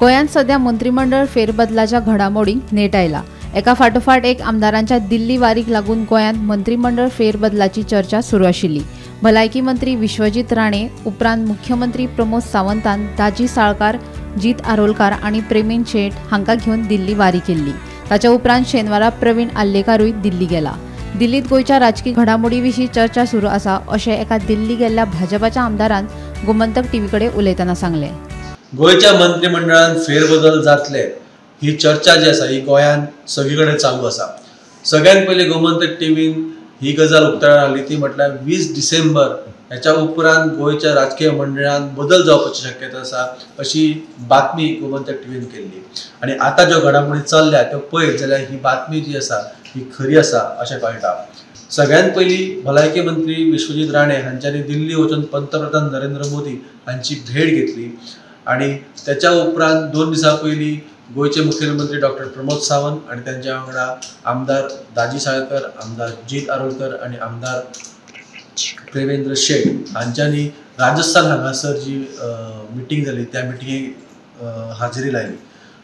गोंयांत सध्या मंत्रिमंडळ फेरबदलाच्या घडामोडींक नेट आयला. एका फाटोफाट एक आमदारांच्या दिल्ली वारीक लागून गोंयांत मंत्रिमंडळ फेरबदलाची चर्चा सुरू आशिल्ली. भलायकी मंत्री विश्वजीत राणे उपरांत मुख्यमंत्री प्रमोद सावंतान दाजी साळकार, जीत आरोलकार आनी प्रेमेंद शेट हांकां घेवन दिल्ली वारी केल्ली. ताच्या उपरांत शेनवारा प्रवीण आर्लेकारूय दिल्ली गेला. दिल्लीत गोंयच्या राजकी घडामोडी विशीं चर्चा सुरू आसा अशें एका दिल्ली गेल्ल्या भाजपाच्या आमदारान गोमंतक टीव्ही कडेन उलयतना सांगलें. गोंयच्या मंत्रिमंडळान फेरबदल जातले ही चर्चा जी आसा ही गोंयांत सगळी कडेन चालू आसा. सगळ्यात पयलीं गोमंतक टीव्हीन ही गजाल उक्ताडार हाडली ती म्हटल्यार 20 डिसेंबर ह्याच्या उपरांत गोंयच्या राजकीय मंडळान बदल जावपाची शक्यता आसा अशी बातमी गोमंतक टीव्हीन केल्ली. आनी आतां ज्यो घडामोडी चल्ल्या त्यो पळयत जाल्यार ही बातमी जी आसा ही खरी आसा अशें कळटा. सगळ्यात पयलीं भलायकी मंत्री विश्वजीत राणे हांच्यांनी दिल्ली वचून पंतप्रधान नरेंद्र मोदी हांची भेट घेतली आनी त्याच्या उपरांत 2 दिसां पयलीं गोंयचे मुखेलमंत्री डॉक्टर प्रमोद सावंत आनी तांच्या वांगडा आमदार दाजी साळकर, आमदार जीत आरोलकर आनी आमदार प्रेमेंद्र शेट हांच्यांनी राजस्थान हांगासर जी मिटींग जाली त्या मिटिंगेक हाजेरी लायली.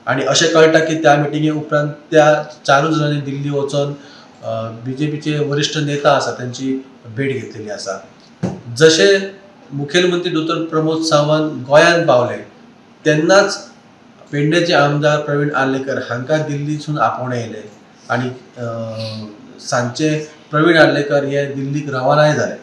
आनी अशें कळटा की त्या मिटिंगे उपरांत त्या 4 जाणांनी दिल्ली वचून बीजेपीचे वरिश्ठ नेता आसा तांची भेट घेतलेली आसा. जशें मुखेलमंत्री डॉक्टर प्रमोद सावंत गोंयांत पावले तेन्नाच पेडणेचे आमदार प्रवीण आर्लेकर हांकां दिल्लीसून आपोवणें येयलें आनी सांजचे प्रवीण आर्लेकर हे दिल्लीक रवानाय जाले.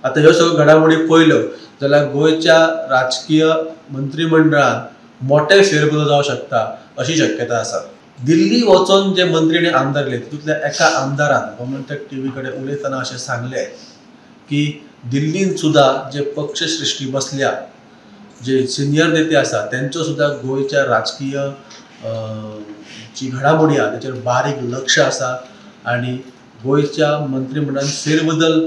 आतां ह्यो सगळ्यो घडामोडी पळयल्यो जाल्यार गोंयच्या राजकीय मंत्रिमंडळान मोठे फेरबदल जावंक शकता अशी शक्यता आसा. दिल्ली वचून जे मंत्री आनी आमदार येयले तितूंतल्या एका आमदारान गोमंतक टीव्ही कडेन उलयतना अशें सांगलें की दिल्लीन सुद्दां जे पक्षश्रेश्ठी बसल्या, जे सिनियर नेते आसा तेंचो सुद्दां गोंयच्या राजकीय जी घडामोडी आसा तेचेर बारीक लक्ष आसा आनी गोंयच्या मंत्रिमंडळान फेरबदल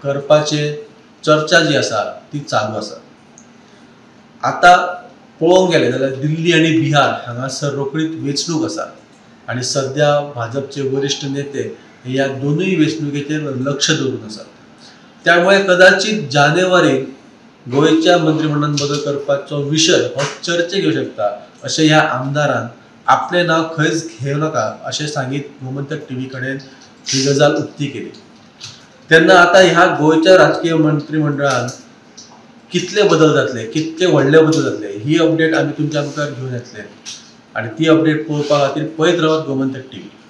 करपाचे चर्चा जी आसा ती चालू आसा. आतां पळोवंक गेलें जाल्यार दिल्ली आनी बिहार हांगासर रोखडीच वेंचणूक आसा आनी सद्या भाजपचे वरिश्ठ नेते ह्या दोनूय वेंचणुकेचेर लक्ष दवरून आसात. त्यामुळे कदाचित जानेवारीत गोंयच्या मंत्रिमंडळान बदल करपाचो विशय हो चर्चेक येवं शकता अशें ह्या आमदारान आपलें नांव खंयच घेवं नाका अशें सांगीत गोमंतक टीव्ही कडेन ही गजाल उक्ती केली. तेन्ना आतां ह्या गोंयच्या राजकीय मंत्रिमंडळान कितले बदल जातले, कितले व्हडले बदल जातले ही अपडेट आमी तुमच्या मुखार घेवन येतले आनी ती अपडेट पळोवपा खातीर पळयत रावात गोमंतक टीव्ही.